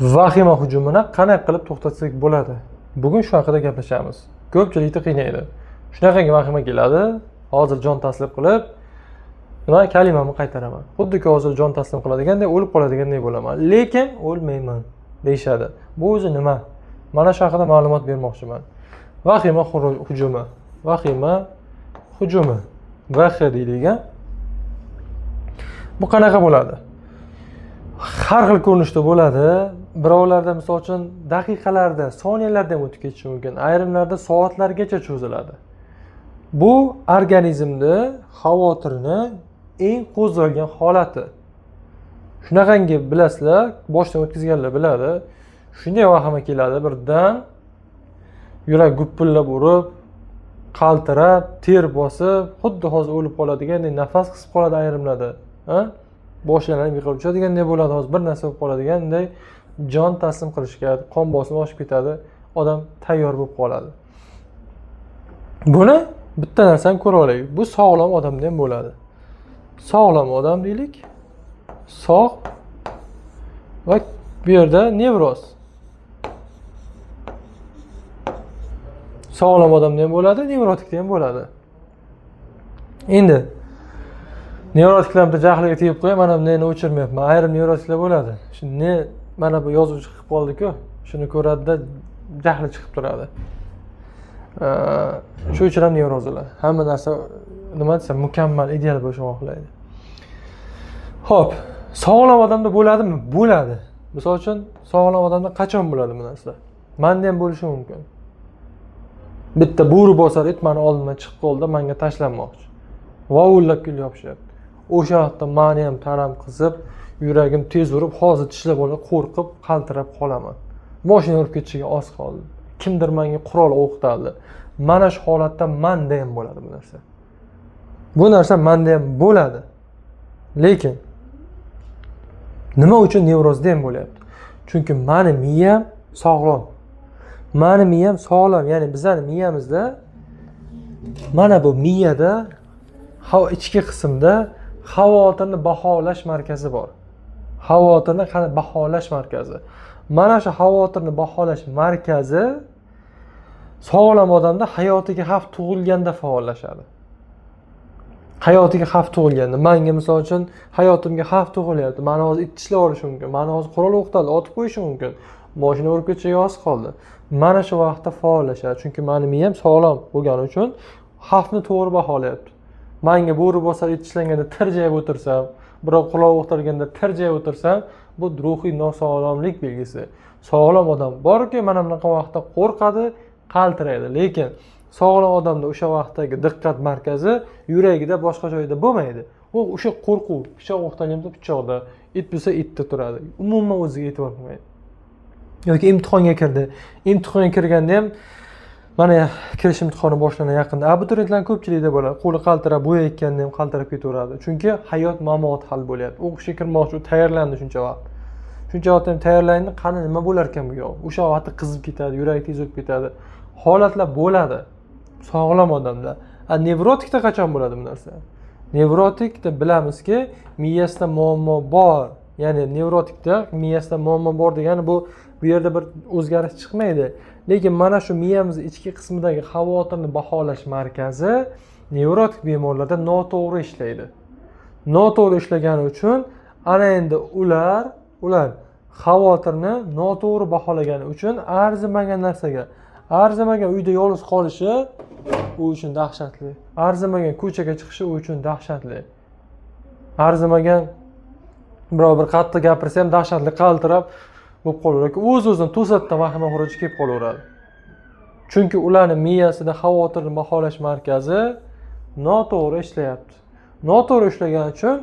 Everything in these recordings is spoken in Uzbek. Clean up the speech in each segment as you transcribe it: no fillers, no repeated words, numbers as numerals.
Vahima hujumini qanday qilib to'xtatsak bo'ladi? Bugun shu haqida gaplashamiz. Ko'pchilikni qiynaydi. Shunaqangi vahima keladi, hozir jon taslim qilib, nima kalimamni qaytaraman. Xuddiki hozir jon taslim qiladiganday, o'lib qoladiganday bo'laman. Lekin o'lmayman deyishadi. Bu o'zi nima? Mana shu haqida ma'lumot bermoqchiman. Vahima hujumi. Vahima hujumi. VH deyilgan. Bu qanaqa bo'ladi? Har xil ko'rinishda bo'ladi. Birovlarda misol uchun daqiqalarda, soniyalarda ham o'tib ketishi mumkin. Ayrimlarda soatlargacha cho'ziladi. Bu organizmda xavotirni eng qo'zg'algan holati. Shunaqangi bilasizlar, boshdan o'tkazganlar biladi. Shunday vahima keladi birdan, yurak gupillab urib, qaltirab, ter bosib, xuddi hozir o'lib qoladigandek nafas qisib qoladi ayrimlarda. Ha? Boshlanib yiqilib tushadiganday bo'ladi, hozir bir narsa bo'lib qoladiganday jon taslim qilishga, qon bosimi oshib ketadi, odam tayyor bo'lib qoladi. Buni bitta narsani ko'ra olaylik. Bu sog'lom odamda ham bo'ladi. Sog'lom odam deylik. Sog' va bu yerda nevroz. Sog'lom odamda ham bo'ladi, nevrotikda ham bo'ladi. Endi nevrotiklar bitta jahliga tegib qo'yay, mana neni o'chirmayapman. Ayrim nevrotiklar bo'ladi. Shu ne mana bu yozuv chiqib qoldi-ku, shuni ko'radida jahli chiqib turadi. Shu uchun ham nevrozlar. Hamma narsa nima desam mukammal, ideal bo'lishini xohlaydi. Xo'p, sog'lom odamda bo'ladimi? Bo'ladi. Misol uchun, sog'lom odamda qachon bo'ladi bu narsa? Menda ham bo'lishi mumkin. Bitta bo'ri bosar it mani oldimdan chiqib qoldi, menga tashlanmoqchi. Vovullab kelib yopishyapti. O'sha vaqtda mani ham tanam qizib, yuragim tez urib, hozir tishlab olib, qo'rqib, qaltirab qolaman. Mashina urib ketishiga oz qoldi. Kimdir menga qurol o'qtaldi. Mana shu holatda menda ham bo'ladi bu narsa. Bu narsa menda ham bo'ladi. Lekin nima uchun nevrozda ham bo'lyapti? Chunki mani miyam sog'lom. Mani miyam sog'lom, ya'ni bizning miyamizda mana bu miyada ichki qismda xavotirni baholash markazi bor. Xavotirni baholash markazi. Mana shu xavotirni baholash markazi sog'lom odamda hayotiga xavf tug'ilganda faollashadi. Hayotiga xavf tug'ilganda, menga misol uchun hayotimga xavf tug'ilyapti. Mani hozir it tishlab olishi mumkin, mani hozir qurol o'qtaldi, otib qo'yishi mumkin. Mashina urib ketishiga oz qoldi. Mana shu vaqtda faollashadi. Chunki mani miyam sog'lom bo'lgani uchun xavfni to'g'ri baholayapti. Menga bo'ri bosar it tishlanganda tirjayib o'tirsam, birov qurol o'qtalganda tirjayib o'tirsam, bu ruhiy nosog'lomlik belgisi. Sog'lom odam borki, mana bunaqa vaqtda qo'rqadi, qaltiraydi. Lekin sog'lom odamda o'sha vaqtdagi diqqat markazi yuragida, boshqa joyda bo'lmaydi. U o'sha qo'rquv, pichoq o'qtalganda pichoqda, it bo'lsa itda turadi. Umuman o'ziga e'tibor qilmaydi. Yoki imtihonga kirdi. Imtihonga kirganda ham mana kirish imtihoni boshlanadi yaqinda. Abituriyentlar ko'pchilikda bo'ladi. Qo'li qaltirab, bo'yayotganda ham qaltirab ketaveradi. Chunki hayot mamot hal bo'lyapti. O'qishga kirmoqchi, u tayyorlandi shuncha vaqt. Shuncha vaqt ham tayyorlandi, qani nima bo'lar ekan bu yoq. O'sha vaqtda qizib ketadi, yuragi tez urib ketadi. Holatlar bo'ladi. Sog'lom odamda. A nevrotikda qachon bo'ladi bu narsa? Nevrotikda bilamizki, miyasida muammo bor. Ya'ni nevrotikda miyasida muammo bor degani bu yerda bir o'zgarish chiqmaydi. Lekin mana shu miyamiz ichki qismidagi xavotirni baholash markazi nevrotik bemorlarda noto'g'ri ishlaydi. Noto'g'ri ishlagani uchun ana endi ular xavotirni noto'g'ri baholagani uchun arzimagan narsaga, arzimagan uyda yolg'iz qolishi u uchun dahshatli. Arzimagan ko'chaga chiqishi u uchun dahshatli. Arzimagan birov bir qattiq gapirsa ham dahshatli qaltirab bo'lib qolaveradi. O'z-o'zidan to'satdan vahima xuruji kelib qolaveradi. Chunki ularning miyasida xavotirni baholash markazi noto'g'ri ishlayapti. Noto'g'ri ishlagani uchun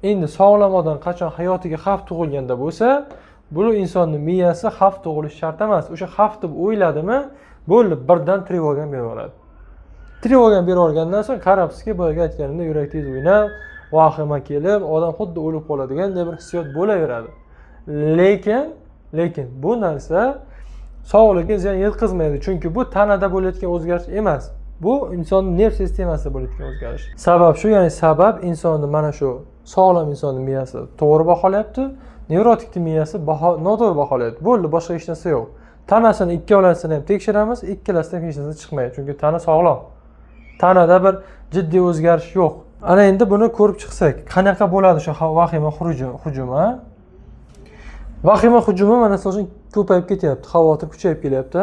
endi sog'lom odam qachon hayotiga xavf tug'ilganda bo'lsa, bu insonning miyasi xavf tug'ilishi shart emas. O'sha xavf deb o'yladimi, bo'ldi, birdan trevoga berib yuboradi. Trevoga berib yuborgandan so'ng qarabsizki, boyagi aytganimdek yurak tez o'ynab, vahima kelib, odam xuddi o'lib qoladiganday bir hissiyot bo'laveradi. Lekin bu narsa sog'likka ziyon yetkazmaydi, chunki bu tanada bo'layotgan o'zgarish emas. Bu insonning nerv sistemasida bo'layotgan o'zgarish. Sabab shu, ya'ni sabab insonni mana shu sog'lom insonning miyasi to'g'ri baholayapti, Nevrotikning miyasi noto'g'ri baholaydi. Bo'ldi, boshqa hech narsa yo'q. Tanasini ikkalasini ham tekshiramiz, ikkalasida ham hech narsa chiqmaydi, chunki tana sog'lom. Tanada bir jiddiy o'zgarish yo'q. Ana endi buni ko'rib chiqsak, qanaqa bo'ladi o'sha vahima hujumi? Vahima hujumi mana misol uchun ko'payib ketyapti, xavotir kuchayib kelyapti.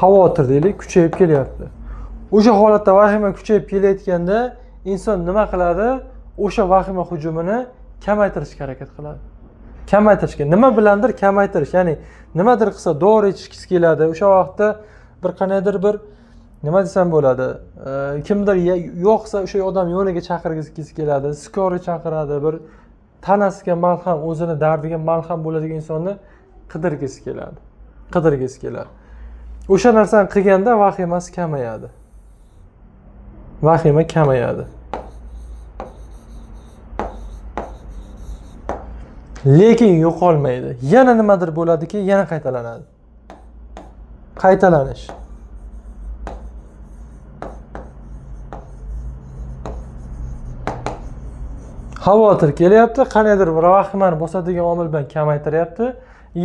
Xavotir deylik, kuchayib kelyapti. O'sha holatda vahima kuchayib kelayotganda inson nima qiladi? O'sha vahima hujumini kamaytirishga harakat qiladi. Kamaytirishga, nima bilandir kamaytirish, ya'ni nimadir qilsa dori ichgisi keladi. O'sha vaqtda bir qandaydir bir nima desam bo'ladi, kimdir yo'qsa o'sha odam yoniga chaqirgisi keladi, skori chaqiradi, bir tanasiga malham, o'zini dardiga malham bo'ladigan insonni qidirgisi keladi. Qidirgisi keladi. O'sha narsani qilganda vahimasi kamayadi. Vahima kamayadi. Lekin yo'qolmaydi. Yana nimadir bo'ladiki, yana qaytalanadi. Qaytalanish. Xavotir kelyapti, qandaydir bir vahimani bosadigan omil bilan kamaytiryapti,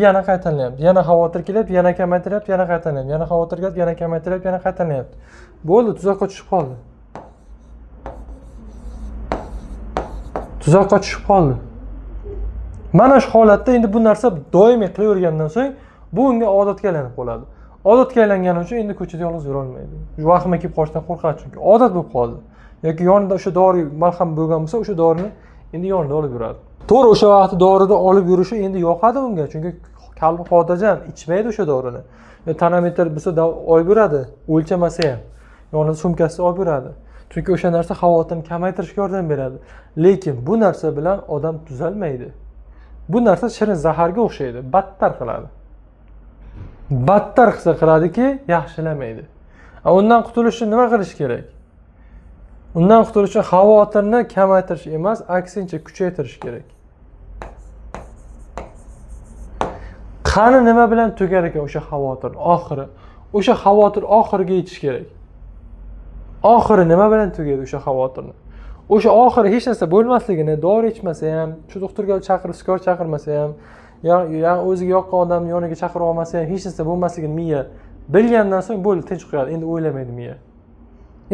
yana qaytalanyapti. Yana xavotir kelyapti, yana kamaytiryapti, yana qaytalanyapti. Yana xavotir kelyapti, yana kamaytiryapti, yana qaytalanyapti. Bo'ldi, tuzoqqa tushib qoldi. Tuzoqqa tushib qoldi. Mana shu holatda endi bu narsa doimiy qilavergandan so'ng bu unga odatga aylanib qoladi. Odatga aylangani uchun endi ko'chada yolg'iz yura olmaydi. Vahima kelib qolishidan qo'rqadi, chunki odat bo'lib qoldi. Yoki yonida o'sha dori malham bo'lgan bo'lsa, o'sha dorini endi yonida olib yuradi. To'g'ri, o'sha vaqtda dorini olib yurishi endi yoqadi unga, chunki qalbi xotirjam, ichmaydi o'sha dorini. Tonometr bo'lsa olib yuradi, o'lchamasa ham. Yonida sumkasida olib yuradi. Chunki o'sha narsa xavotirni kamaytirishga yordam beradi. Lekin bu narsa bilan odam tuzalmaydi. Bu narsa shirin zaharga o'xshaydi, battar qiladi. Battar qilsa qiladiki, yaxshilamaydi. Undan qutulish uchun nima qilish kerak? Undan qutulish uchun xavotirni kamaytirish emas, aksincha kuchaytirish kerak. Qani nima bilan tugar ekan o'sha xavotir oxiri? O'sha xavotir oxiriga yetish kerak. Oxiri nima bilan tugaydi o'sha xavotirni? O'sha oxiri hech narsa bo'lmasligini, dori ichmasa ham, shu doktorga chaqirib, skor chaqirmasa ham, ya o'ziga yoqqan odamni yoniga chaqirib olmasa ham hech narsa bo'lmasligini miya bilgandan so'ng bo'ldi, tinch qo'yadi. Endi o'ylamaydi miya.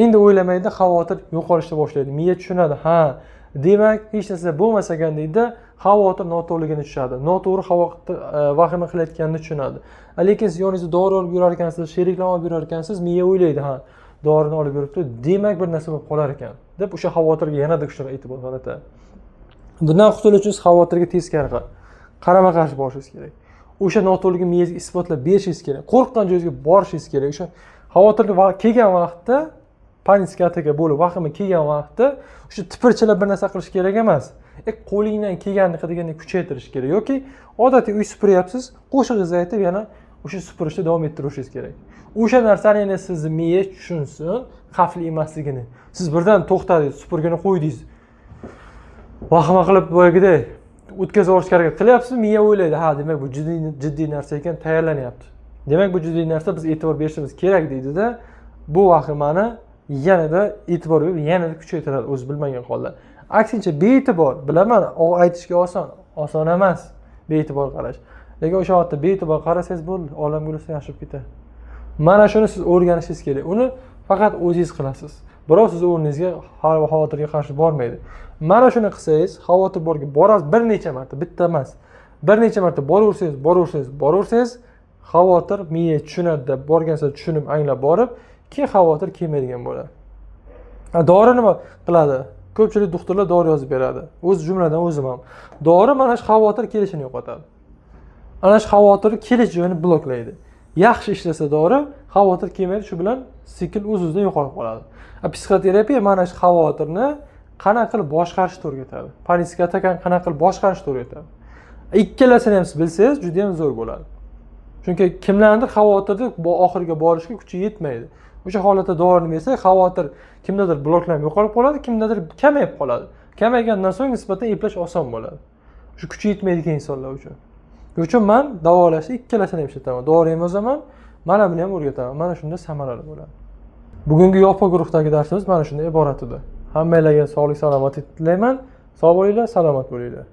Endi o'ylamaydi, xavotir yo'qolishni boshlaydi. Miya tushunadi, ha, demak hech narsa bo'lmas ekan deydi, xavotir noto'g'riligini tushadi. Noto'g'ri xavotir vahima qilayotganini tushunadi. Lekin siz yoningizda dori olib yurar ekansiz, sheriklar olib yurar ekansiz, miya o'ylaydi, ha, dorini olib yuribdi, demak bir narsa bo'lib qolar ekan deb o'sha xavotirga yanada kuchliroq e'tibor qaratadi. Bundan qutulish uchun siz xavotirga teskari qarama-qarshi borishingiz kerak. O'sha noto'g'riligini miyangizga isbotlab berishingiz kerak. Qo'rqqan joyingizga borishingiz kerak. O'sha xavotir kelgan vaqtda, panik ataka bo'lib, vahima kelgan vaqtda o'sha tipirchilab bir narsa qilish kerak emas. Qo'lingdan kelganini qilganini kuchaytirish kerak yoki odatiy uy supuryapsiz, qo'shig'ingizni aytib yana o'sha supurishni davom ettirishingiz kerak. O'sha narsani yana sizni miya tushunsin, xavfli emasligini. Siz birdan to'xtadingiz, supurgini qo'ydingiz. Vahima qilib boyagidek o'tkazib yuborishga harakat qilyapsiz, miya o'ylaydi, ha, demak bu jiddiy narsa ekan, tayyorlanyapti. Demak bu jiddiy narsa, biz e'tibor berishimiz kerak deydida, bu vahimani yanada e'tibor berib, yanada kuchaytiradi o'zi bilmagan holda. Aksincha bee'tibor, bilaman, aytishga oson, oson emas bee'tibor qarash. Lekin o'sha vaqtda bee'tibor qarasangiz bo'ldi, olam guliston yaxshi bo'lib ketadi. Mana shuni siz o'rganishingiz kerak. Uni faqat o'zingiz qilasiz. Birov sizni o'rningizga xavotirga qarshi bormaydi. Mana shuni qilsangiz, xavotir borga borasiz bir necha marta, bitta emas. Bir necha marta boraversangiz, boraversangiz, boraversangiz, xavotir miya tushunadi deb borgan sari tushunib, anglab borib, keyin xavotir kelmaydigan bo'ladi. Dori nima qiladi? Ko'pchilik doktorlar dori yozib beradi. O'z jumladan o'zim ham. Dori mana shu xavotir kelishini yo'qotadi. Ana shu xavotir kelish joyini bloklaydi. Yaxshi ishlasa dori, xavotir kelmaydi, shu bilan sikl o'z-o'zidan yo'qolib qoladi. Psixoterapiya mana shu xavotirni qanaqa qilib boshqarishni o'rgatadi. Panik atakani qanaqa qilib boshqarishni o'rgatadi. Ikkalasini ham siz bilsangiz juda ham zo'r bo'ladi. Chunki kimlarnidir xavotirni oxiriga borishga kuchi yetmaydi. O'sha holatda dorini bersak, xavotir kimdadir bloklanib yo'qolib qoladi, kimdadir kamayib qoladi. Kamaygandan so'ng nisbatan eplash oson bo'ladi. Shu kuchi yetmaydigan insonlar uchun. Shuning uchun men davolashni ikkalasini ham ishlataman. Dori ham yozaman, mana buni ham o'rgataman. Mana shunda samarali bo'ladi. Bugungi yopiq guruhdagi darsimiz mana shundan iborat edi. Hammanglarga sog'lik, salomatlik tilayman. Sog' bo'linglar, salomat bo'linglar.